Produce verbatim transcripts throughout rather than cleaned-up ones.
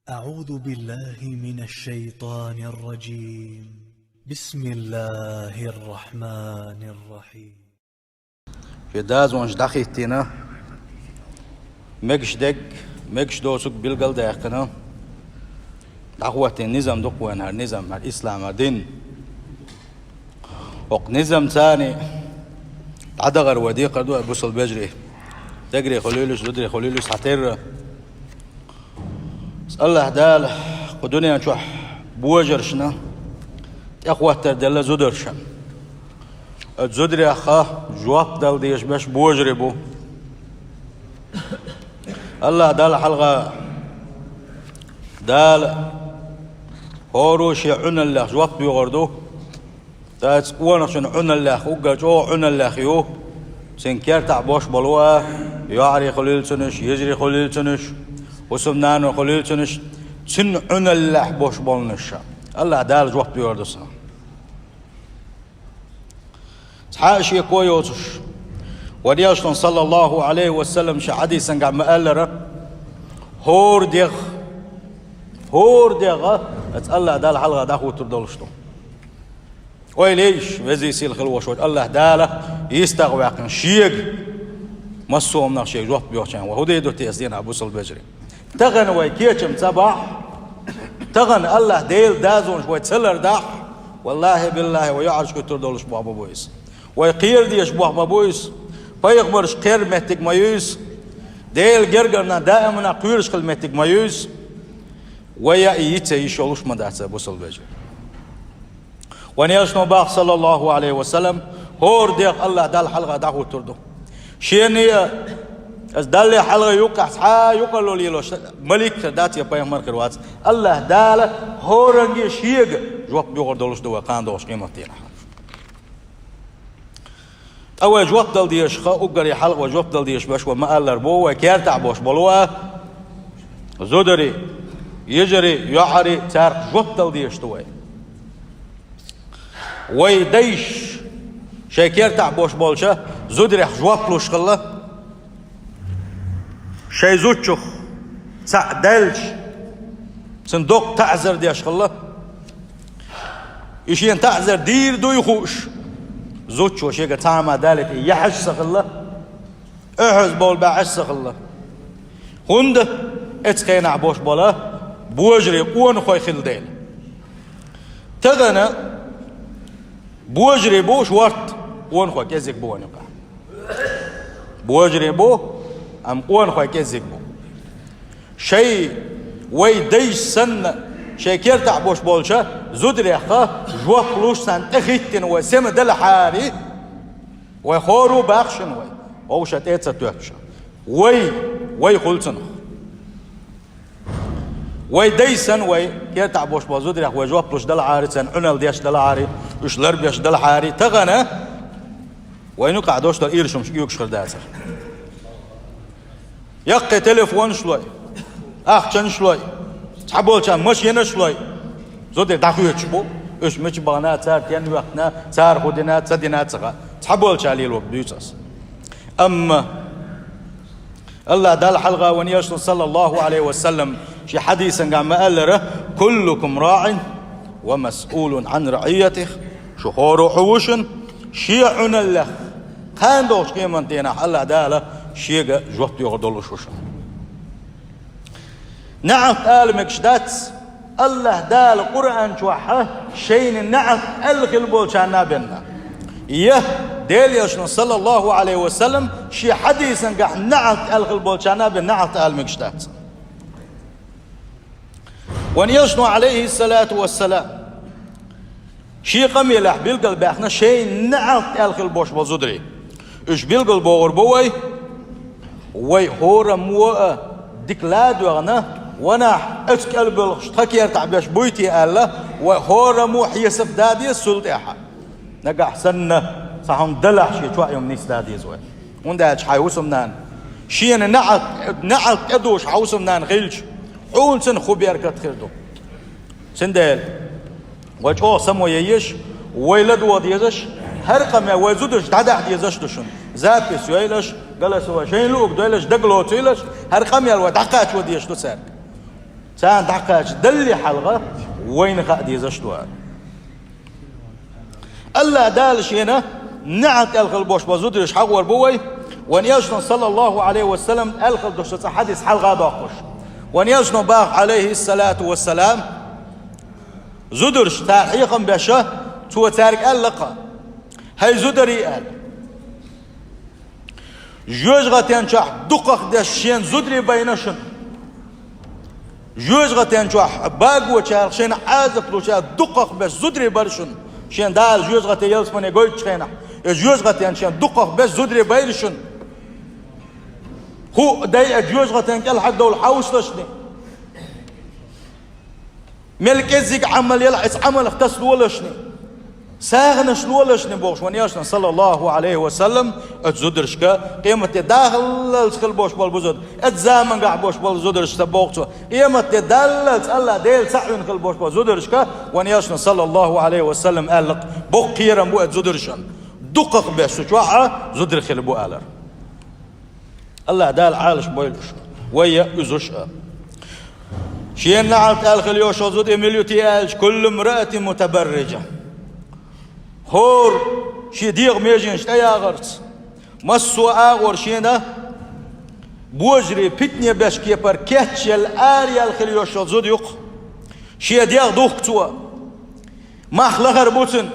أعوذ بالله من الشيطان الرجيم. بسم الله الرحمن الرحيم. Шен дозанаш дӀахӀиттийна, мегаш дерг, мегаш доцург билгалдаьккхина, дӀахӀоттийна низам ду-кх вайна хӀара низам, хӀара ислама дин. ХӀокху низамца дӀадахар вай декхар ду, ай бусалба вежарий. Стегарий хуьлийла уьш, зударий хуьлийла уьш, цхьатерра. АллахӀ Дала кху дуьнен чохь божаршна тӀехӀоттар делла зударшна. Оцу зударех жоп дала дезаш берш божарий бу. АллахӀ Далла хьалха Дала хӀора шен Ӏуналлех жоп доьхур ду. Цуьнан къонахчун Ӏуналлех, уггар чӀогӀа Ӏуналлех ю, цуьнан кертахь бош болу а, йоӀарий хуьлийла цунна уьш, йижарий хуьлийла цунна уьш, хӀусамнана хуьлийла цунна уьш, цуьнан Ӏуналлехь бош болнаш. АллахӀ Дала жоп доьхур ду цунна. Цхьа а шеко йоцуш, вайн Элчано, саллаллаху Ӏалайхи ва саллам, шен хьадисангахь ма-аллара: «ХӀора дегӀ, хӀора дегӀ оцу АллахӀ Далла хьалха дӀахӀуттур долуш ду». Ойла ейша, везий сийлахь хила волуш волчу АллахӀ Дала йистах ваьккхина Шега, массо а хӀуманах Шега жоп доьхучарна вай хӀун дийр ду те, ас дийна бусалба вежарий? Тахана вай кечам ца бахь, тахана АллахӀ Делан дозанаш вай ца лардахь, валлахӀи-биллахӀи, вай йоӀарш хӀуьттур долуш бохь ма бу иза. Вай кхера дезаш бохь ма бу иза. Пайхамарш кхеран меттиг ма ю иза. Делан гергара нах даиманах кхоьруш хила меттиг ма ю иза. Вай а и йиц а йиш йолуш ма дац, ай бусалба вежарий. Вайн Элчано боху, саллаллаху Ӏалайхи ва саллам: «ХӀора дегӀ АллахӀ Далла хьалха дӀахӀуттур ду». Шена а, аса Далла хьалха юккъехь цхьа а юкъарло лелош малик хир дац я пайхамар хир вац. АллахӀ Дала хӀоранге Шега жоп доьхур долуш ду вай кхана догӀучу къематдийнахь. Ткъа вай жоп дала дезаш хаа, уггаре хьалха вай жоп дала дезаш берш вай ма-аллара бу, вай кертахь бош болу а, зударий, йижарий, йоӀарий, царах жоп дала дезаш ду вай. Вай дайша шайн кертахь бош болчу зударех жоп луш хилла, шайн зудчух цхьаъ даьлча, цуьнан доккха таӀзар деш хилла. И шена таӀзар дийр дуй хууш, зудчо шега цхьа хӀума далийта яхьаш ца хилла, оьхьаз бовла баьӀаш ца хилла. ХӀунда? Эцу хенахь бош болу божарий къонахой хилла дела. Тахана божарий бу шорта, къонахой кӀезиг бу вайн юкъахь. Божарий бу, амма къонахой кӀезиг бу. Шайн, вай дайша санна, шайн кертахь бош болчу зударех жоп луш санна тӀехӀиттина вай сема делахьара, вай хӀора бахшина вай, вовшах тӀе а ца тоьттуш. Вай, вай хуьлу цунах. Вай дайша санна вай кертахь бош болу зударех вай жоп луш далахьара, царна Ӏуналла деш далахьара, уьш ларбеш далахьара, тахана вайн юкъахь долуш долу ирча хӀумнаш оьгуш хир дацара. Яккхий телефонаш лой, ахчанаш лой, цхьаболчарна машенаш лой. Зударий дӀахоьцуш бу, уьш мича бахана, цара стенна ваьккхина, цара хӀун дина, ца дина ца хаьа. Цхьаболчара лелорг дуьйцу ас. Амма АллахӀ Далла хьалха вайн Элчано, саллаллаху Ӏалайхи ва саллам, шен хьадисангахь ма-аллара: «Куллукум раӀин ва масъулун Ӏан раӀийятих». Шу хӀора хьу ву шуна, шен Ӏуналлех кхана догӀучу къематдийнахь АллахӀ Дала шега жоп доьхур долуш ву шуна. НеӀалт ала мегаш дац, АллахӀ Дала Къуръан чохь шайна неӀалт аьлла хила болчарна а бен. Я Делан Элчано, саллаллаху Ӏалайхи ва саллам, шен хьадисангахь неӀалт аьлла хила болчарна а бен неӀалт ала мегаш дац. Вайн Элчано, Ӏалайхиссалату вассалам, шен къамелехь билгалбаьхна шайна неӀалт аьлла хила болуш болу зударий. Уьш билгал бохур бу вай, вай хӀораммо а дика ладоьгӀна, ванахь оцу кӀел боьлхуш тхан кертахь беш буй те аьлла, вай хӀораммо хьесап дан деза цул тӀаьхьа. Нагахь санна цхьа хӀума далахь, шен чоа йина нисдан деза вай. ХӀунда аьлча хьайн хӀусамнана, шена неӀалт, неӀалт тӀедугӀуш хьан хӀусамнана хилча, хьуна цунах хӀун беркат хир ду? Цундела вай чӀогӀа само ян еза, вай ладогӀа дезаш, хӀара къамел вай зударшка дӀадахьа дезаш ду шуна. Запись йойла аша, голосовой шайна луург дойла аша, дагалоцийла аша, хӀара къамел вай дӀакхачо дезаш ду цаьрга. Царна дӀакхача далле хьалха вайна хаа дезаш ду аьлла. АллахӀ Дала шена неӀалт аьлла хила бош бола зудараш хьагӀор бу вай. Вайн Элчано, саллаллаху Ӏалайхи ва саллам, аьлла хила дош цхьа хьадис хьалха доккхуш. Вайн Элчано баха, Ӏалайхи ссалату ва ссалам, зудараш цар хьехам беша, цо цаьрга аьлла-кха: «ХӀай зударий», — аьлла. «ЖожагӀатен чохь дукхах беш шен зударий байна шуна. ЖожагӀатен чохь багочарах, шайна Ӏазап лучарах дукхах беш зударий бара шуна. Шен Дала жожагӀате ялсамане гойтучу хенахь, и жожагӀатен шен дукхах беш зударий байра шуна. ХӀуъа дай а жожагӀатен кӀелхьардовла хьовсалашни». Мел кӀеззиг Ӏамал елахь, оцу Ӏамалх тасадолашни, сагӀанаш лолашни бохуш, вайн Элчано, саллаллаху Ӏалайхи ва саллам, оцу зударшка, къематде даллалц хила бош бола бу зуда, оцу замангахь бош бола зударш ца боху цо, къематде даллалц АллахӀ Дела цхьаъ вина хила бош бола зударшка, вайн Элчано, саллаллаху Ӏалайхи ва саллам, аьлла-кх, боккха кхерам бу оцу зударшна, дукхах беш цу чохь а зударий хила бу алар. АллахӀ Дала Ӏалаш бойла уьш, вай а, уьзуш а. Шена неӀалт аьлла хила йош йолу зуда и мила ю те аьлча, куллу мраатин мутабаррижа. ХӀора шен дегӀан меженаш тӀеягӀарца, массо а агӀор шена божарий питане беш кепара кечъелла, араяьлла хила йош йолу зуда ю-кх. Шен дегӀ духку цо. Мах лахара бу цуьнан.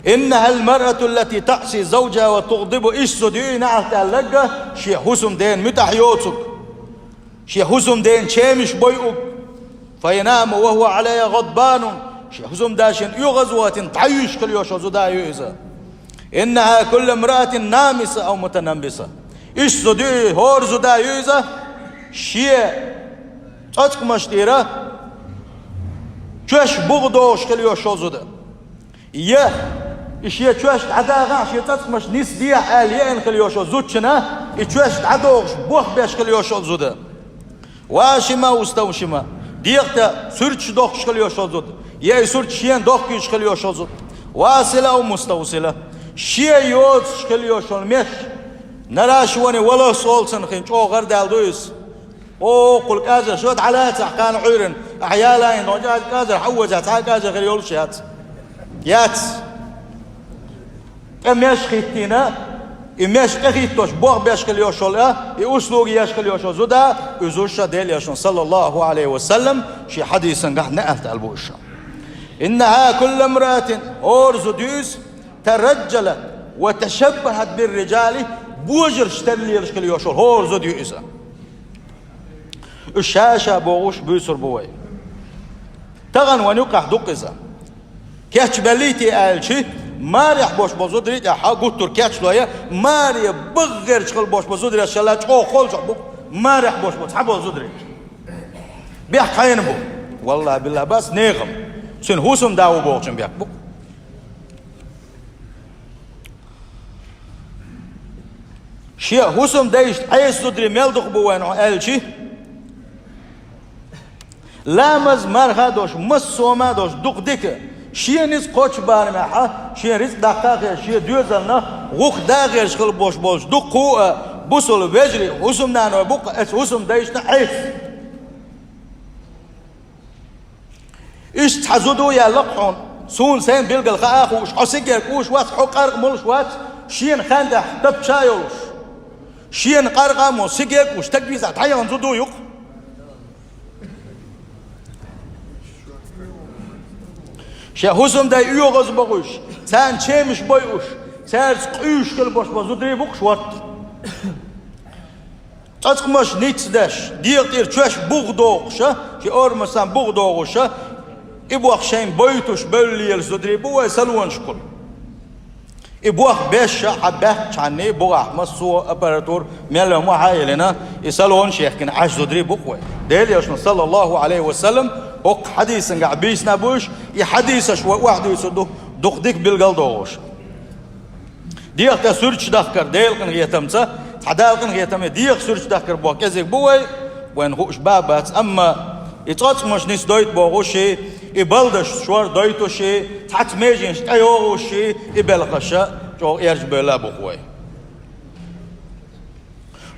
«Иннахал маръату ллати таъси завжаха ва тугӀдибу», иштта зуда ю и, неӀалт аьлларг, шен хӀусамдена муьтӀахь йоцург, шен хӀусамдена чемаш бойург. «Фаянаму ва хӀува Ӏалайха гӀадбанун», шен хӀусамда шена оьгӀазвахийтина дӀаюьйш хила йош йолу зуда ю иза. «Иннаха куллу мраатин намиса ав мутанаммиса». Иштта зуда ю, хӀора зуда ю иза, шен цӀоцкъамаш тӀера чоьш бугӀа догӀуш хила йош йолу зуда. Я и шен чоьш дӀадахахь, шен цӀоцкъамаш нисдехьа аьлла еана хила йош йолу зудчунна, и чоьш дӀадохуш, бох беш хила йош йолу зуда. «Вашима муставшима», дегӀа тӀе суьрташ дохкуш хила йош йолу зуда, я и суьрташ шена дохкуьйтуш хила йош йолу зуда. «Васила ав муставсила», шен йоцуш хила йош йолу меш, нарашвани валас олу цунах, хин чӀогӀа гӀардаьлла ду иза. О, кхул кӀазар, шу дӀалацахь кхана Ӏуьйранна, ахьа ялайна догӀу кӀазар, хьан ваза цхьа а кӀазар хир йолуш яц. Яц. ТӀе меш хӀиттийна, и меш тӀехӀиттош, бох беш хила йош йолу а, и услуга еш хила йош йолу зуда, уьзуш а Делан Элчано, саллаллаху Ӏалайхи ва саллам, шен хьадисангахь неӀалт аьлла бу уьш. «Иннаха куллу мраатин», хӀора зуда ю иза, «тараджалат ва ташаббахат бирриджали», божаршна тера лелаш хила йош йолу хӀора зуда ю иза. Уьш ша-ша бохуш буьйцур бу вай. Тахана вайн юккъехь ду-кх иза. Кечбеллий те аьлча, марехь бош болу зударий тӀехь гуттар а кечлой, маре баххарчу хила бош болу зударий шалла чӀогӀа холчохь бу-кх, марехь бош болу цхьаболу зударий. Бехк хьенан бу? Валлахьи, биллахьи, бац, нехан. Цуьнан хӀусамда ву бохучун бехк бу-кх. Шен хӀусамдайшна Ӏеса зударий мел дукха бу вайна хьо аьлча, ламаз, марха а долуш, массо а ма долуш, дукха дика, шен ницкъ кхочу барамехь, шен рицкъ даккха а хезаш, шен доьзална гӀуллакх дахарш хила бош болчу дуккха а бусалба вежарий, хӀусамнаной бу-кх оцу хӀусамдайшна Ӏеса. Иштта цхьа зуда ву яьлла-кх хьуна, суна сайна билггал хаа а хууш, хьо сигерг вуш вац, хьо къаркъа молуш вац, шена хан тӀехь тапча а йолуш. Шена къаркъа а молуш, сигерг а вуш, стаг вийцахь дӀаяхана зуда ву-кх. Шен хӀусамдай оьгӀаз бохуш, царна чемаш бойуш, цаьрца къуьйсуш хила бош болу зударий бу-кх шортта. Цкъацкъамаш ницкъ деш, дегӀа тӀера чоьш бух дохуша, шен орамас санна бух дохуша, и бох шайн бойтуш бевлла лелаш зударий бу вай салонашкахула. И бох беша хьан баьхкачхьанний бухахь массо а аппаратура мел а ма хьан а елина, и салонаш яхкина Ӏаш зударий бу-кх вай. Делан Элчано, саллаллаху Ӏалайхи ва саллам, хӀокху хьадисангахь бийсина буйш, и хьадисаш вай охьадуьйцур ду, дукха дика билгал дохуша. ДегӀа тӀе суьрташ дахкар Делан къинхетамца, цхьа Дала къинхетаме дегӀа суьрташ дахкар боху кӀезиг бу вай, вайна хууш ба а бац, амма и цкъацкъамаш ницкъ дойту бохуший, и балдаш шор дойтуший, цхьацца меженаш тӀейогӀуший, и белхаша чӀогӀа эрча бевлла а бу-кх вай.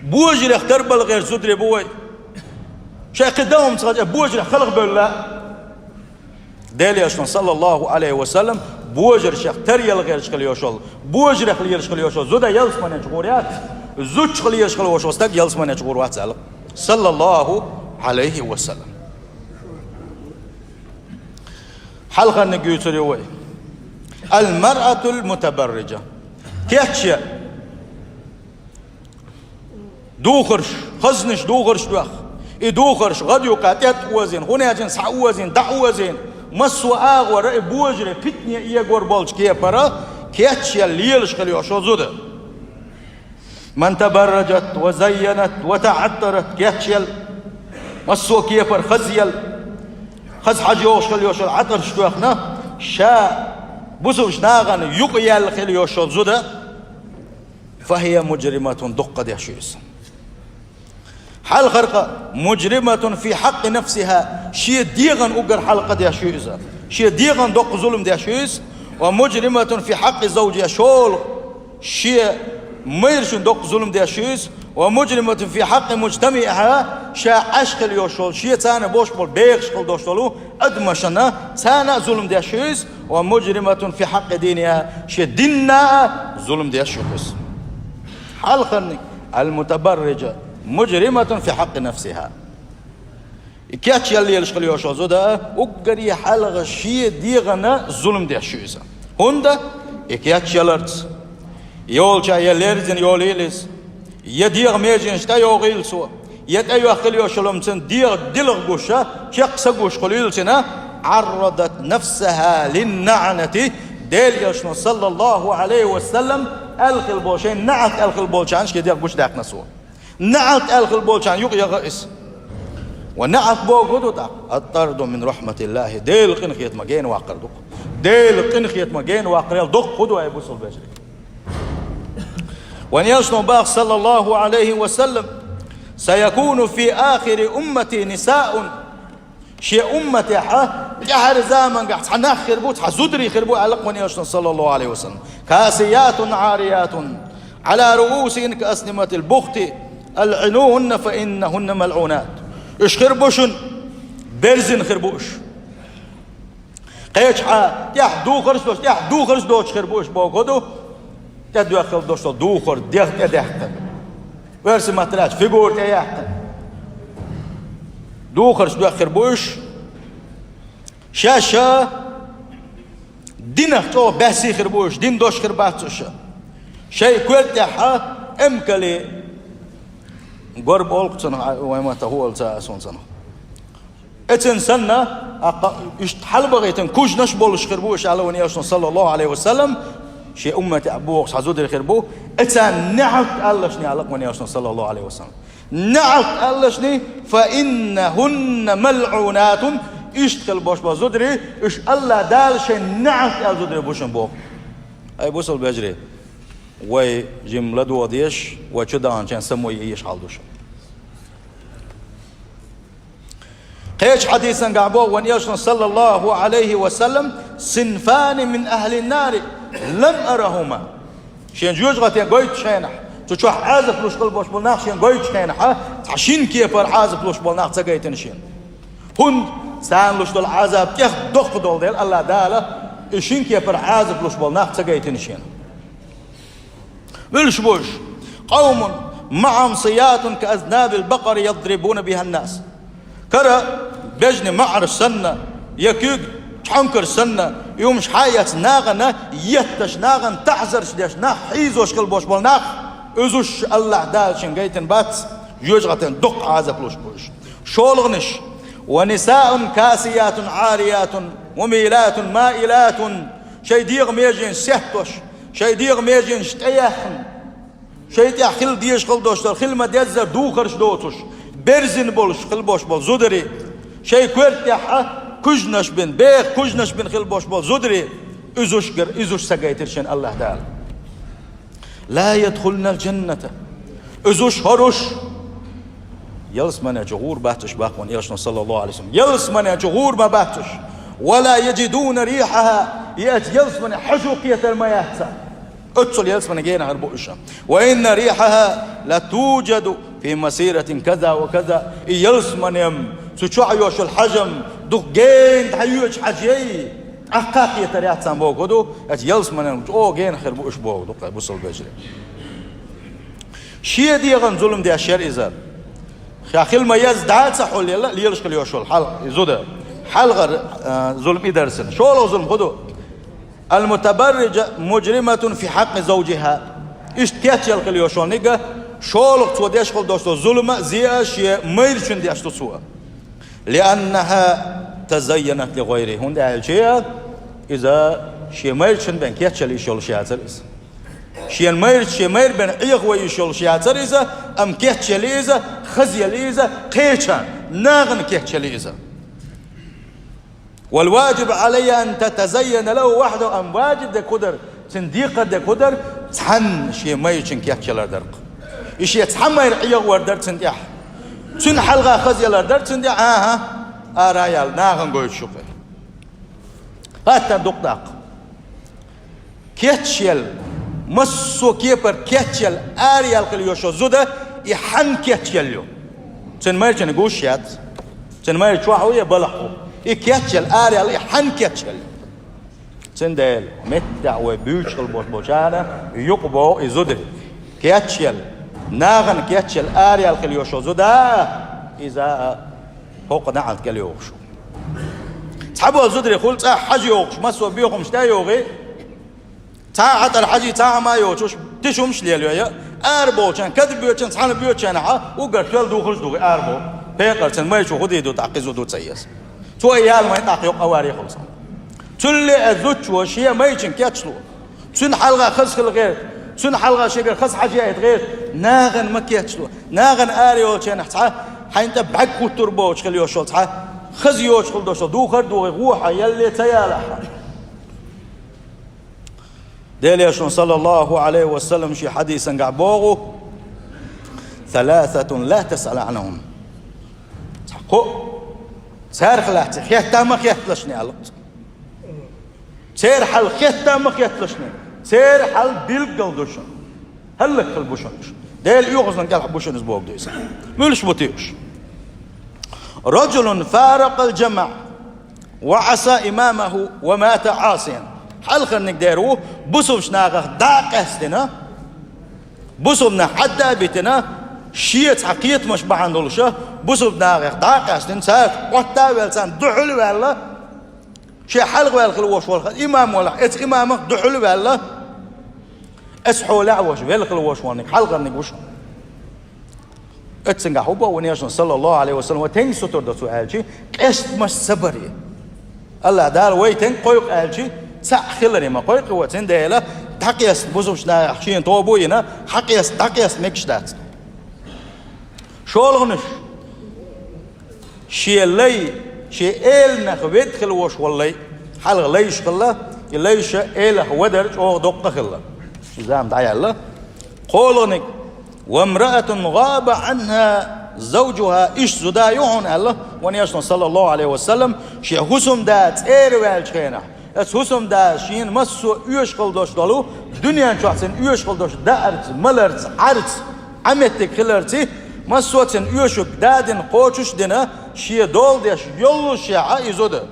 Божарех тарбала гӀерташ зударий бу вай. Шайн кхин дагӀмаца хьажа божарах халхабевлла. Делан Элчано, саллаллаху Ӏалайхи ва саллам, божаршех таръялгӀераш хила йиш йолу, божарах лелаш хила йиш йолу зуда ялсамане чу гӀур яц, зудчух лелаш хила йиш йолу стаг ялсамане чу гӀур вац аьлла, саллаллаху Ӏалайхи ва саллам. Хьалхарниг гуьйцур ю вай. Ал-маръатул мутабарриджа. Кечъян. Духарш, хазнаш духарш доьху. И духарш гӀадъюкъа тӀетӀаозийна, хӀунда аьлча схьаозийна, дӀаозийна, массо а агӀора и божарий питане эгор болчу кепара кечъян лелаш хила йиш йолу зуда. Ман табарраджат ва заййанат ва таӀаттарат, кечъелла, массо а кепара хазъелла, хаза хьажа йогӀуш хила йиш йолу Ӏатарш тоьхна, ша бусулба нахана юкъаяьлла хила йиш йолу зуда, фахия муджриматун, дукха деш ю иза. Хьалхара къа, муджриматун фи хьакъи нафсиха, шен дегӀан уггар хьалха къа деш ю иза. Шен дегӀан доккха зулам деш ю иза. Ва муджриматун фи хьакъи завджиха, шолгӀа шен майрачун доккха зулам деш ю иза. Ва муджриматун фи хьакъи муджтамиха, ша Ӏаш хила йиш йолу, шен царна болуш болу бехаш хила долуш долу адамашна, царна а зулам деш ю иза. Ва муджриматун фи хьакъи диниха, шен динна а зулам деш ю иза. Хьалхарниг, ал-мутабарриджа муджриматун фи хьакъи нафсиха. И кечъян лелаш хила йиш йолу зуда, уггаре хьалха шен дегӀана зулам деш ю иза. ХӀунда? И кечъяларца йолча я лерзина йолийла иза, я дегӀан меженаш тӀейогӀийла цо, я тӀейохкийла йиш йолу хӀума цуьнан дегӀан дилха гуш, чекх са гуш хуьлийла цуьнан, Ӏаррадат нафсаха линнаӀнати, Делан Элчано, саллаллаху Ӏалайхи ва саллам, аьлла хила болу, шайн наӀалт аьлла хила болчарна шен дегӀ гучудаьккхина цо. НаӀалт аьлла хила болчарна юкъа яха иза. Ва наӀалт бохург хӀун ду тӀаккха? Ат-тарду мин рахьматиллахи, Делан къинхетамах гена ваккхар ду. Делан къинхетамах гена ваккхарал доккха хӀун ду, ай бусулба вежарий? Вайн Элчано боху, саллаллаху Ӏалайхи ва саллам: «Саякуну фи ахири уммати нисаун». Шен умматехь тӀаьхьара заманахь цхьа нах хир бу, цхьа зударий хир бу, аьлла вайн Элчано, саллаллаху Ӏалайхи ва саллам: «Касиятун Ӏариятун, Ӏала руусихинна каасниматил бухти, алъинухунна фа иннахунна малъунат». Уьш хир бу шуна, берзина хир бу уьш. Кхечахьа тӀехь духарш доцуш, тӀехь духарш доцуш хир бу уьш боху ду, тӀедоьхкина долуш долу духар дегӀ тӀедаьккхина. Оьрсийн маттахь аьлча, фигура тӀеяьккхина. Духарш доьхкина хир бу уьш. Шаьш а динах чӀогӀа баьсса хир бу уьш, дин дош хир бац уьш. Шайн коьрта тӀехь эмкале, горба олу-кх цунах, вайн маттахь хӀу олу ца а суна цунах. Эццана санна, аккха, иштта хьалабахийтина кужнаш болуш хир бу уьш, аьлла вайн Элчано, саллаллаху Ӏалайхи ва саллам, шен умматехь боху цхьа зударий хир бу, эцарна наӀалт аллашний, аьлла вайн Элчано, саллаллаху Ӏалайхи ва саллам. НаӀалт аллашний, фа иннахунна малъунатун, иштта хила болуш болу зударий, уьш АллахӀ Дала шайн наӀалт аьлла зударий бу шуна боху. Ай бусулба вежарий, вай жимма ладогӀа дезаш, вай чу даханчарна самой езаш хьал ду шуна. Кхечу хьадисангахь боху вайн Элчано, саллаллаху Ӏалайхи ва саллам: «Синфани мин ахлин нари лам арахума». Шен жоьжахатин гойтуш хенахь, цу чохь Ӏазап луш хила болуш болу нах шен гойтуш хенахь, цхьа шина кепара Ӏазап луш болу нах ца гайтина шена. ХӀунда? Царна луш долу Ӏазап тӀех доккха долу дела, АллахӀ Дала и шина кепара Ӏазап луш болу нах ца гайтина шена. Муьлш бу уьш? «Къавмун маӀахум сиятун каазнабил бакъари ядрибуна биханнас». Кара бежнийн маӀарш санна, я куьйга чхьонкарш санна, и хӀумаш хьаэцна нахана, етташ нахана, таӀзарш деш нах, хьийзош хила болуш болу нах, иза уьш АллахӀ Дала шена гайтина бац, жоьжахатин доккха Ӏазап луш бу уьш. ШолгӀанаш: «Ва нисаун касиятун Ӏариятун, мумилатун маилатун». Шайн дегӀан меженаш сеттош, шайн дегӀан меженаш тӀеяьхна, шайн тӀехь хила дезаш хила долуш долу, хила ма-деззара духарш доцуш, берзина болуш хила болуш болу зударий, шайн коьрта тӀехь кужнаш бина, беха кужнаш бина хила болуш болу зударий, иза уьш гар-, иза уьш ца гайтира шена АллахӀ Дала. «Ла ядхулнал джанната». Иза уьш, хӀара уьш ялсамане чу гӀур бац уьш, боху вайн Элчано, саллаллаху Ӏалайхи ва саллам. Ялсамане чу гӀур ма бац уьш. «Ва ла яджидуна рихьаха». И оцу ялсаманин хьожа кхетар ма яц царна. Оццул ялсаманин генахь хир бу уьш. «Ва инна рихьаха ла туджаду في مسيرة كذا وكذا, и ялсманем, цу чохь йолуш йолу хьажам дукха гена дӀайоьдуш хьажий, тӀаккха кхетар яц царна бохург ду, эцу ялсманем чӀогӀа гена хир бу уьш бохург ду-кх, бусалба вежарий. Шен дегӀан зулам деш яра иза. Ша хила ма еза, дӀа а ца хьулъелла, лелаш хила йолуш йолу хьал-, и зуда. Хьалхара, а, зулам и дара цуьнан. ШолгӀа зулам хӀун ду? المتبرجة مجرمة في حق زوجها. Иштта кечъелла хила йолуш йолу нигга, шолгӀа цо деш хила долуш долу зулам а, зе а шен майрачунна деш ду цо. لأنها تزينت لغيره. ХӀунда аьлча иза шен майрачунна бен кечъелла йиш йолуш яцара иза. Шен майрачу, шен майра бен Ӏехаван йиш йолуш яцара иза, амма кечъелла иза, хазъелла иза, кхечарна, нахана кечъелла иза. والواجب عليها أن تتزين له وحده, амма важиб дерг хӀун дара, цуьнан декхар дерг хӀун дара, цхьанна шен майрачунна кечъялар дара-кх. И шен цхьа майра Ӏехавар дара цуьнан тӀехь. Цуьнан хьалха хазъялар дара цуьнан тӀехь, аха, ара а яьлла, нахана гойтуш ю-кх и. ХӀаъ, тхан дукха даккха. Кечъелла, массо а кепара кечъелла, араяьлла хила йолуш йолу зуда, и хьанна кечъелла ю? Цуьнан майрачунна гуш яц. Цуьнан майра чохь ву я балхахь ву? И кечъелла, араяьлла, и хьанна кечъелла ю? Цундела, меттехь вай буьйцуш хила болуш болчарна юкъа боху и зударий. Кечъелла, нахана кечъелла, араяьлла хила йолуш йолу зуда, иза хӀокху неӀалт кӀел йогӀуш ву. Цхьаболу зударий хуьлу цӀахь хьажа йогӀуш, массо а боьхамаш тӀе а йогӀий, цхьа а хьатӀара хьажий, цхьа а хӀума а йоцуш, тишимаш лелайой, арабовлучарна, кадам боьдучарна, цхьаьна боьдучарна хьа, уггар тоьлла духуш ду-кх и арабовла. Пекъар цуьнан майрачо хӀун дийр ду тӀаккха, и зуда ца еза. Цо и яьлла майн тӀаккха йоккха авари хуьлу цхьаьна. Цуьнан лаьа зудчо шен майрачунна кечло. Цуьнан хьалха хаза хила гӀерта, цуьнан хьалха шегара хаза хьажа яийта гӀерта, нахана ма кечло. Нахана ара йолчарна цхьа хьайна тӀе бӀаьрг хӀуттур боцуш хила йолуш йолу цхьа хаза йоцуш хила долуш йолу духар а духий, гӀо хьан, ялле ца ялахь хьан. Делан Элчано, саллаллаху Ӏалайхи ва саллам, шен хьадисангахь боху: «ثلاثة لا تسأل عنهم». Цхьа кхоъ, царах лаьцна хетта ма хетталаш, аьлла. Церан хьал хетта ма хетталаш. Церан хьал билггал ду шуна. ХӀаллакьхила бу шуна уьш. Делан оьгӀазлан кӀелхьа бу шуна иза бохург ду иза. Муьлш бу те уьш? «رجل فارق الجماعة وعصى إمامه ومات عاصيا». Хьалхарниг дер ву, бусалба нахах дӀа а къаьстина, бусалба нах хьадда а битина, шен цхьа кхетамаш бахьана долуша, бусалба нахах дӀа а къаьстина, цаьрца Ӏотта а ваьлла, царна дуьхьал а ваьлла, шен хьалха ваьлла хила волуш волу имам валахь, эцу имамах дуьхьал а ваьлла, эцу хьолехь а волуш, велла хила волуш волниг, хьалхарниг ву шуна. Эццуьнгахь хӀун боху вайн Элчано, саллаллаху Ӏалайхи ва саллам, вай тенга сутара до цо аьлчи, къестамаш ца баре. АллахӀ Дала вай тенга кхойкху аьлчи, цхьаъ хиларе ма кхойкху вай, цундела дӀакъеста бусалба нахах шена тоба а йина, хьакъеста, дӀакъеста мегаш дац. ШолгӀанаш. Шен лай, шен эланах ведда хила волуш волу лай. Хьалха лайш хилла, и лайша элах вадар чӀогӀа доккха хилла. Иза ма дӀаяьлла. КхоалгӀаниг: «وامرأة غاب عنها زوجها», иштта зуда ю хьуна аьлла, вайн Элчано, саллаллаху Ӏалайхи ва саллам, шен хӀусамда цӀера ваьллачу хенахь. Аса хӀусамда шена массо а оьшуш хила долуш долу, дуьнен чохь цуьнан оьшуш хила долуш даарца, маларца, Ӏарца, Ӏаметтиг хиларций, массо а цуьнан оьшург дадина, кхочуш а дина, шен дола деш йоллушехь а и зуда.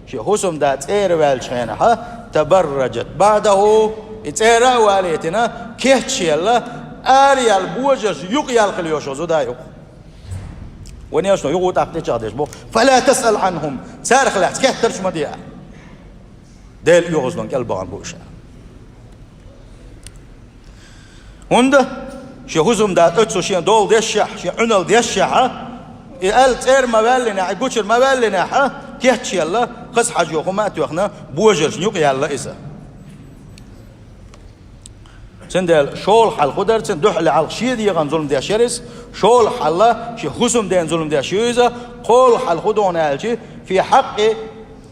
Шен хӀусамда цӀера ваьллачу хенахьа, «تبرجت بعده», и цӀера а валийтина, кечъелла, араяьлла, божарша юкъаяьлла хила йолуш йолу зуда ю-кх. Вайн Элчано юха тӀаккха тӀечӀагӀдеш боху: «فلا تسأل عنهم», царах лаьцна хеттарш ма де. Делан оьгӀазлон кӀел бахана бу уьш. ХӀунда шен хӀусамда оццу шен дола дешшехь, шен Ӏуьнал дешшехьа, и аьлла цӀера ма ваьллинехь, и гучура ма ваьллинехьа, кечъелла, хаза хьажа йоху ма а тоьхна, божаршна юкъаяьлла иза. Цундела шолгӀа хьал хӀун дара, цуьнан дуьхьал хьалха шен дегӀан зулам деш яра иза, шолгӀа хьал шен хӀусамдена зулам деш ю иза, кхоалгӀа хьал хӀун ду аьлчи, «في حق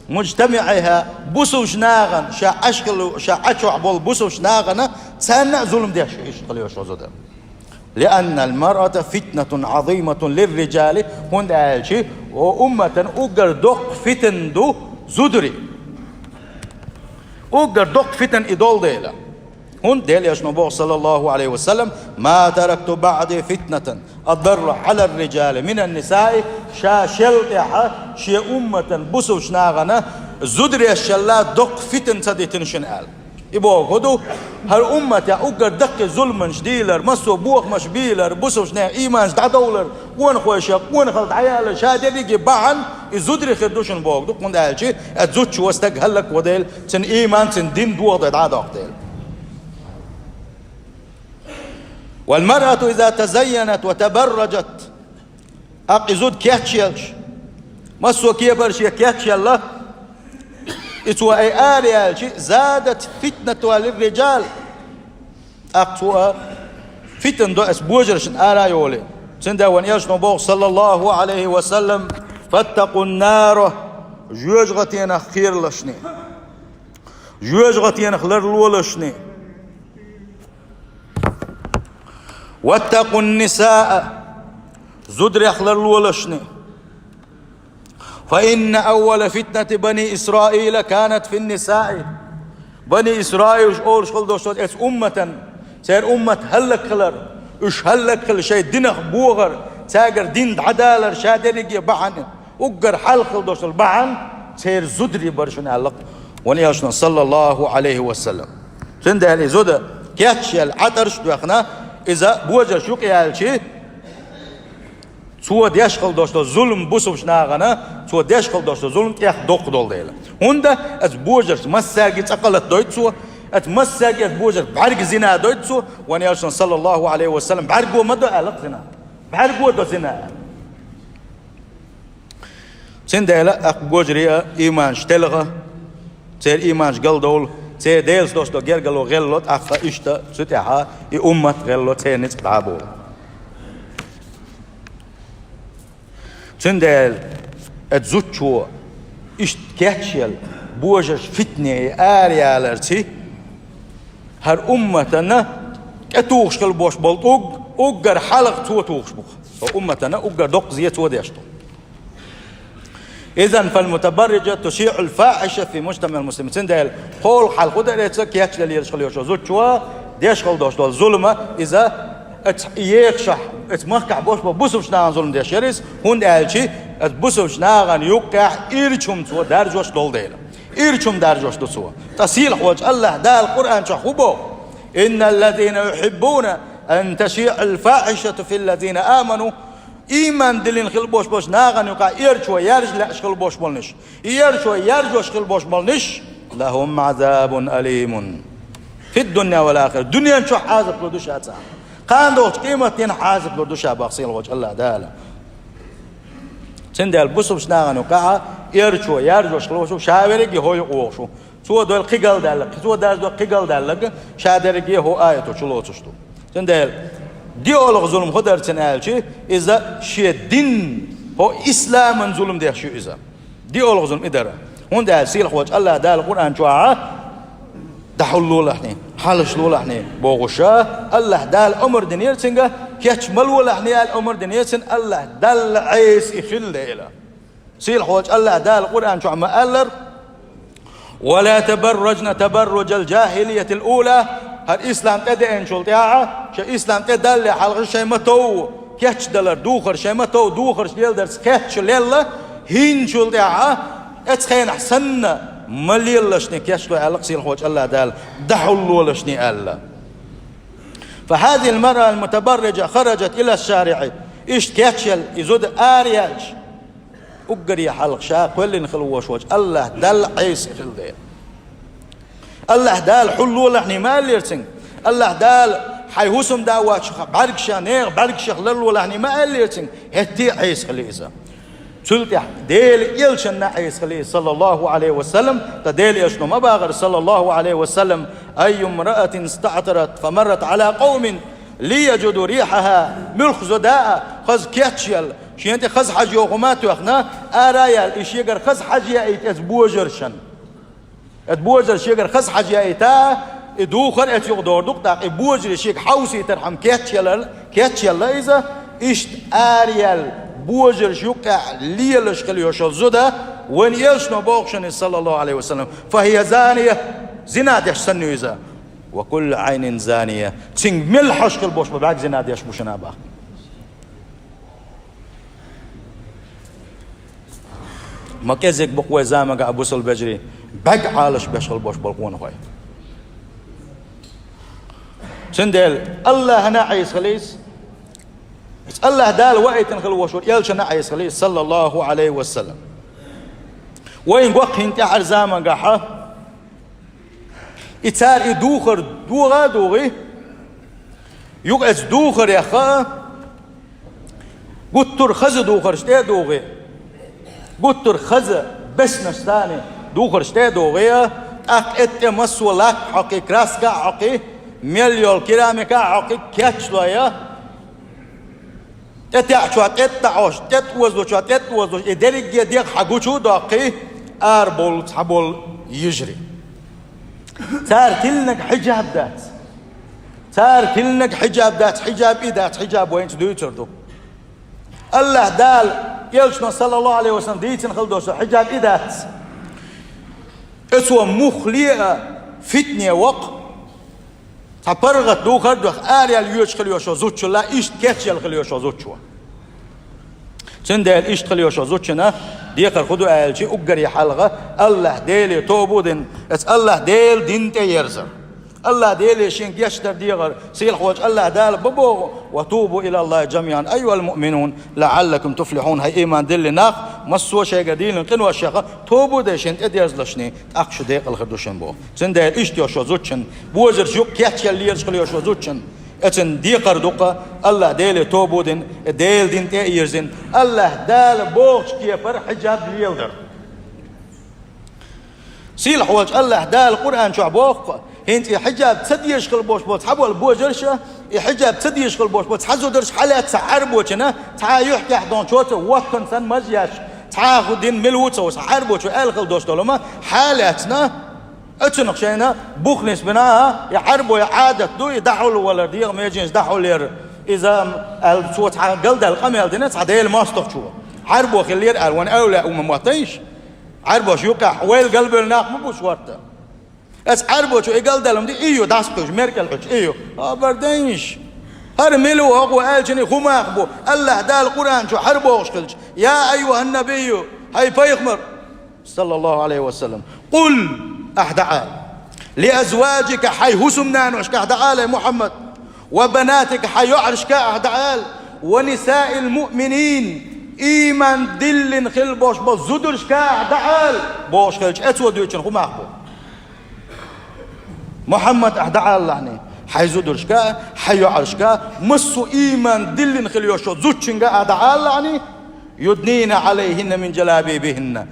مجتمعها», бусалба нахана, ша Ӏаш хилла, ша Ӏа чохь болу бусалба нахана, царна а зулам деш ю иштта хила йолуш йолу зуда. «لأن المرأة فتنة عظيمة للرجال», хӀунда аьлчи, о умматан уггар доккха фитна ду зударий. Уггар доккха фитна и долу дела. ХӀунда аьлча Элчано боху, саллаллаху Ӏалайхи ва саллам: «Ма таракту баӀди фитнатан адарра Ӏалар-риджали минан-нисаи», ша шел тӀехьа шен умматан бусалба нахана зударашшалла доккха фитна ца дитина шуна аьлла. И боху хӀун ду? ХӀара умматехь уггар даккхий зуламаш дийлар, массо а бохамаш бийлар, бусалба нехан ийманаш дӀадовлар, къонахой шен къонахалла дӀаяьлар, ша дерриге бахьана и зударий хир ду шуна боху ду, хӀунда аьлча оцу зудчо стаг хӀаллакван дела, цуьнан ийман, цуьнан дин дохадай дӀа а доккху дела. «Вал маръату иза тазайянат ва табарраджат». ТӀаккха и зуда кечъелча, массо а кепара шен кечъелла, и цо ай араяьлча, «задат фитнатуха лир-риджал». ТӀаккха цо а фитна до оцу божаршна ара а йолий. Цундела вайн Элчано боху, саллаллаху Ӏалайхи ва саллам: «Фаттакъун-нара», жоьжахатенах кхералаш шуна, жоьжахатенах ларлолаш шуна. «Ваттакъун-нисаа», зударех ларлолаш шуна. «Фа инна аввала фитнати бани Исраила канат фин-нисаи». Бани Исраилаш олуш хила долуш долу оцу умматан, церан уммат хӀаллакхилар, уьш хӀаллакхила шайн динах бохар, цаьргара дин дӀадалар ша дерриге бахьана, уггар хьалха хила долуш долу бахьана церан зударий бара шуна аьлла-кх вайн Элчано, саллаллаху Ӏалайхи ва саллам. Цундела и зуда кечъелла, Ӏатарш а доьхна, иза божарш юкъаяьлча, цо деш хила долуш долу зулам бусалба нахана, цо деш хила долуш долу зулам тӀех доккха долу дела. ХӀунда? Оцу божаршна массаьрга цкъа а латадойту цо, оцу массаьрга оцу божаршна бӀаьрга зина а дойту цо, вайн Элчано, саллаллаху Ӏалайхи ва саллам, бӀаьрго ма до аьлла-кх зина. БӀаьрго до зина аьлла. Цундела тӀаккха божарий а ийманаш телха, церан ийманаш галдовла, церан Делаца долуш долу гергарло гӀелло, тӀаккха иштта цу тӀаьхьа и уммат гӀелло, церан ницкъ дӀа а бовла. Цундела оцу зудчо иштта кечъелла, божарш фитне араяьлларца, хӀара умматана тӀетухуш хила болуш болу тӀулг уггар хьалха цо тухуш бу-кх. Цу умматана уггар доккха зен цо деш ду. «Изан фал-мутабарриджа тушиӀул-фахьиша фи мужтамаӀил-муслимин». Цундела кхоалгӀа хьал хӀун дара, эца кечъелла лелаш хила йолуш зудчо деш хила долуш долу зулам, иза оцу ехашехь, оцу махкахь болуш болу бусалба нахана зулам деш яра иза, хӀунда аьлча оцу бусалба нахана юккъехь ирча хӀума цо даржош долу дела. Ирча хӀума даржош ду цо. Ткъа сийлахьволчу АллахӀ Дала Къуръан чохь хӀун боху? «Инналлазина юхиббуна ан ташиӀал-фахьишату филлазина аману». Ийман диллина хила болуш болчу нахана юкъахь ирчо яржа лаьаш хила болуш болниш, и ирчо яржош хила болуш болниш, «лахум Ӏазабун алимун фид-дунья вал-ахира». Дуьнен чохь Ӏазап лур ду ша царна, кхана долчу къематдийнахь Ӏазап лур ду ша боху сийлахьволчу АллахӀ Дала. Цундела бусалба нахана юкъахь ирчо яржош хила болуш ву, ша верриге хӀокху юкъа вогӀуш ву. Цо дойла кхин галдаьлларг, цо даржадо кхин галдаьлларг, ша дерриге хӀокху аято чу лоцуш ду. Цундела диъолгӀа зулам хӀун дара цуьнан аьлча, иза шен дин, хӀокху исламан зулам деш ю иза. ДиъолгӀа зулам и дара. ХӀунда аьлча сийлахьволчу АллахӀ Дала Къуръан чохь а, «дӀахьуллолахь хьуна, хьалхалолахь хьуна» бохуш, АллахӀ Дала омра динера цуьнга, кеч ма лолахь хьуна аьлла омра динера цуьнан АллахӀ Далла Ӏеса и хилла дела. Сийлахьволчу АллахӀ Дала Къуръан чохь ма-аллара: «Ва ла табарраджна табарруджал-джахилиятил-ула». ХӀара ислам тӀедеанчул тӀаьхьа, шайн ислам тӀедаллале хьалха шайн ма-тов кечдалар, духар, шайн ма-тов духарш леладарца кечъелла, хӀинцачул тӀаьхьа оцу хенахь санна ма лелалаш хьуна кечдо аьлла-кх сийлахьволчу АллахӀ Дала, дӀахьуллолаш хьуна аьлла. «Фа хӀазихил маръал-мутабарриджа хараджат илаш-шариӀи». Иштта кечъелла и зуда араяьлча, уггаре хьалха ша кхоьллина хила волуш волчу АллахӀ Далла Ӏеса хилла дела. АллахӀ Дала хьуллолахь хьуна ма аьллера цуьнга. АллахӀ Дала хьайн хӀусамда воцчу бӀаьргашна, нехан бӀаьргашех ларлолахь хьуна ма аьллера цуьнга, хӀетте а Ӏеса хили иза. Цул тӀаьхьа Делан Элчанна Ӏеса хили иза, саллаллаху Ӏалайхи ва саллам, ткъа Делан Элчано ма бахара, саллаллаху Ӏалайхи ва саллам: «Аййумраатин истаӀтарат фамаррат Ӏала къавмин лам яджиду рихьаха». Муьлхха зуда а хаза кечъелла, шена тӀе хаза хьожа йогӀу хӀума а тоьхна, ара а яьлла, и шегара хаза хьожа яийта оцу божаршна. Оцу божаршна шегара хаза хьожа яийта, и духар оцу юкъа догӀур ду-кх тӀаккха, и божарий шега хьовсийтархьама кечъелла, кечъелла иза, иштта араяьлла, божаршна юккъехь лелаш хила йолуш йолу зуда, вайн Элчано боху шуна иза, саллаллаху Ӏалайхи ва саллам: «Фа хӀия заниятун», зина деш санна ю иза. وكل عين زانية. Цуьнга мел хьожаш хила болуш бу бӀаьрг зина деш бу шуна бах. Ма кӀезиг бу-кх вай заманахь, бусалба вежарий, бӀаьрг Ӏалаш беш хила болуш болу къонахой. Цундела Аллахьана Ӏеса хила иза. Аллахь Дала ваийтина хила волуш вара, элчана Ӏеса хила иза, саллаллаху Ӏалайхи ва саллам. Вайна го-кх хӀинца тӀаьхьара заманахь, и цара и духар догӀа а догӀий, юха оцу духарех а, гуттар а хаза духарш тӀе а догӀий, гуттар а хаза беснаш санна духарш тӀе а догӀий, тӀаккха тӀе массо а лак а хьокхий, краска а хьокхий, мел йолу керамика а хьокхий, кечлой, тӀетаьӀчохь тӀетаьӀаш, тӀетӀозалучохь тӀетӀозалуш, и дерриге а дегӀ хьан гучу а доккхий, арабовлу цхьаболу йижарий. Цара тиллинарг хьиджаб дац. Цара тиллинарг хьиджаб дац, хьиджаб и дац, хьиджаб вайна дуьйцур ду. Аллахь Дала, элчано, саллаллаху Ӏалайхи ва саллам, дийцина хила долуш хьиджаб и дац. Оцо муххале а фитне воккху. Цхьа паргӀат духар а доху, араяьлла йоьдуш хила йолуш йолу зудчунна, иштта кечъелла хила йолуш йолу зудчо. Цундела иштта хила йолуш йолу зудчунна декхар хӀун ду аьлча, уггаре хьалха Аллахь Деле тоба а дина, оцу Аллахь Делан дин тӀе а ерзар. Аллахь Деле шен гечдар дехар, сийлахь волчу Аллахь Дала бан боху: «وتوبوا إلى الله جميعا أيها المؤمنون لعلكم تفلحون». ХӀай ийман диллина нах, массо а шайгара диллина къиношех а тоба а деш, шен тӀедерзалашний, тӀаккха шу декъала хир ду шуна боху. Цундела иштта йолуш йолу зудчун, божарш юкъа кечъелла лелаш хила йолуш йолу зудчун, оцун декхар ду-кх Аллахь Деле тоба а дина, Делан дин тӀе а йирзина, Аллахь Дала бохучу кепара хьиджаб леладар. Сийлахь волчу Аллахь Дала Къуръан чохь боху-кх, хӀинца и хьиджаб ца дезаш хила болуш болу цхьаболу божарша, и хьиджаб ца дезаш хила болуш болу цхьа зударша хьалаьцна цхьа Ӏаьрбочунна, цхьа юьхькехь долчо ца воккханца сан мажа еш, цхьа а хӀу дина мила ву ца ву, цхьа Ӏаьрбочо аьлла хила долуш долу ма хьалаьцна, оцунах шайна бух нисбина, а, и Ӏаьрбой Ӏадат ду, и дӀахьулла валар, дегӀан меженаш дӀахьулла яр. Иза, аьлла, цо цхьа галдаьлла къамел дина цхьа Делан мостагӀчо. Ӏаьрбо хиллера аьлла, вайн эвлаяъ ву ма моттайша. Ӏаьрбош юкъахь вайл галбевлла нах ма бу шорта. Аса Ӏаьрбочо и галдаьлла ма ди, и ю, дӀасакхуьйсуш, меркӀал хьуьйтуш, и ю. Хабар дайша. ХӀара мила ву хӀокхо аьллачунна хӀун мах бу? Аллахь Дала Къуръан чу хӀара бохуш хилча: «يا أيها النبي», хӀай пайхамар, саллаллаху Ӏалайхи ва саллам, «قل», ахь дӀаала, «لأزواجك», хьайн хӀусамнаношка ахь дӀаала, Мухьаммад, «وبناتك», хьайн йоӀаршка ахь дӀаала, «ونساء المؤمنين», ийман диллина хила болуш болу зударшка ахь дӀаала, бохуш хилча, оцо дуьйцучунна хӀун мах бу? Мухьаммад, ахь дӀаалалахьний, хьайн зударшка, хьайн йоӀаршка, массо а ийман диллина хила йолуш йолу зудчуьнга ахь дӀаалалахьний, «يدنين عليهن من جلابيبهن».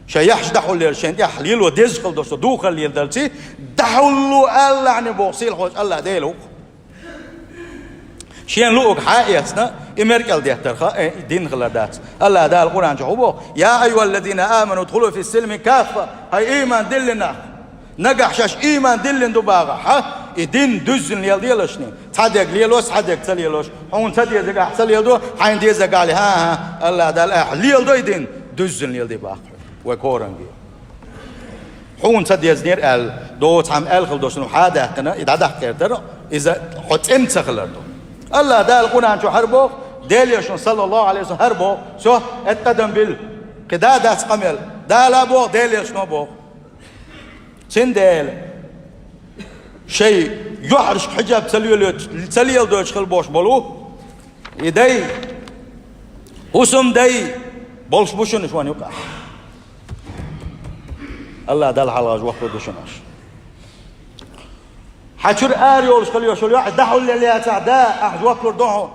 Шайн яххьаш дӀахьулъелла, шайн тӀехь лело дезаш хила долуш долу духар леладалций, дӀахьулло алалахьний боху сийлахь волчу Аллахь Дела ву-кх. Шен луъург хьа а эцна, и меркӀал деттарх, э, дин хилар дац. Аллахь Дала Къуръан чохь хӀун боху: «يا أيها الذين آمنوا ادخلوا في السلم كافة», хӀай ийман диллина нах. Нагахь шаьш ийман диллина ду бахахь, и дин дуьззина леладелашний. Цхьа дерг лело, цхьа дерг ца лелош. Хьуна ца дезарг ахь ца леладо, хьайна дезарг ахь ле-, хӀан-хӀа, Аллахь Дала ахь леладо и дин, дуьззина леладе бахахь. Вай коранге. Хьуна ца дезинера аьлла, доцу хьан аьлла хила долуш, хьа а даьккхина, и дӀадаккха гӀертара, иза хьо цӀена ца хилар ду. Аллахь Дала Къуръан чу хӀара боху, Делан Элчано, саллаллаху Ӏалайхи ва саллам, хӀара боху, всё, эт къадам билла. Кхин да а дац къамел. Дала а боху, Делан Элчано а боху. Цундела шайн йоӀаршка хьиджаб ца лелойтуш, ца леладойтуш хила болуш болу и дай, хӀусамдай болуш бу шуна шуна юкъахь. Аллахь Далла хьалха жоп лур ду шуна аш. Хьан чуьра ара йолуш хила йолуш йолу йоӀ дӀахьулъелла яцахь, да, ахь жоп лур ду хьуна.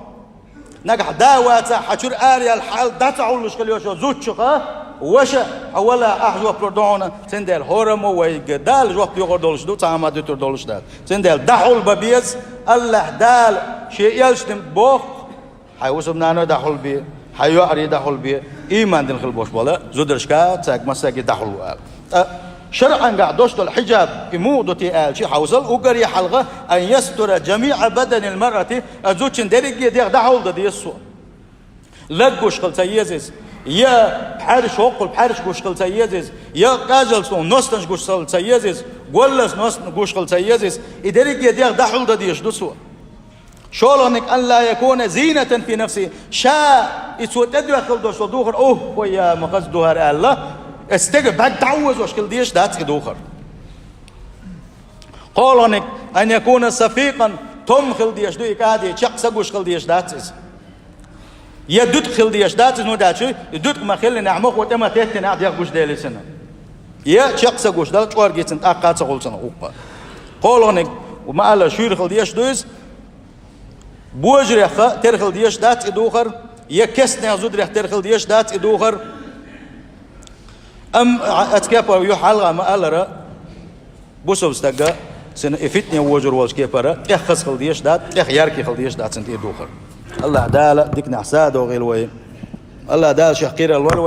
Нагахь да вацахь, хьан чуьра ара яьлла хьал дӀа ца хьуллуш хила йолуш йолу зудчуха, ваша, хьо вала, ахь жоп лур ду хьуна. Цундела хӀораммо вайга Дала жоп лохур долуш ду, цхьа а ма дуьтур долуш дац. Цундела дӀахьулба беза, Аллахь Дала шен элчанна боху, хьайн хӀусамнаной дӀахьулбе, хьайн йоӀарий дӀахьулбе, ийман дина хила болуш болу зударшка, цаьрга массаьрга дӀахьулво аьлла. Ткъа шарӀангахь долуш долу хьиджаб, и муха ду те аьлча, хьовсал, уггаре хьалха, أن يستر جميع بدن المرأة, а зудчун дерриге дегӀ дӀахьулдан деза цо. Лаг гуш хила ца еза иза, я пхьаьрш, хӀоккхул пхьаьрш гуш хила ца еза иза, я къажалцлун ностанаш гуш хила ца еза иза, Валлас ностна гуш хила ца еза иза, и дерриге дегӀ дӀахьулдан дезаш ду цо. ШолгӀаниг, أن لا يكون زينة في نفسه. Ша и цо тӀедоьхкал долуш долу духар, ух, хӀой, я ма хаза ду хӀара аьлла, и стеган бӀаьрг дӀа а озош хила дезаш дац и духар. КхоалгӀаниг, أن يكون صفيقا, том хила дезаш ду и кӀади, чекх ца гуш хила дезаш дац иза. Я дуьткъа хила дезаш дац иза, ну даьлча, и дуьткъа ма хиллинехь, мохо тӀе ма теттинехь, дегӀ гуш делира цуьнан. Я чекх ца гуш дала, чӀорга йицина тӀаккха а ца хуьлу цунах хӀокху. КхоалгӀаниг, ма-аллара, шуьйра хила дезаш ду иза, божарех тера хила дезаш дац и духар, я кестнех, зударех тера хила дезаш дац и духар. Амма а-, оцу кепара юха хьалха ма-аллара, бусалба стага, цуьнан и фитне вожур волчу кепара, тӀех хаза хила дезаш дац, тӀех яркий хила дезаш дац цуьнан и духар. АллахӀ Дала диканехь сов догӀийла вай. АллахӀ Дала Шех кхерар лойла вай.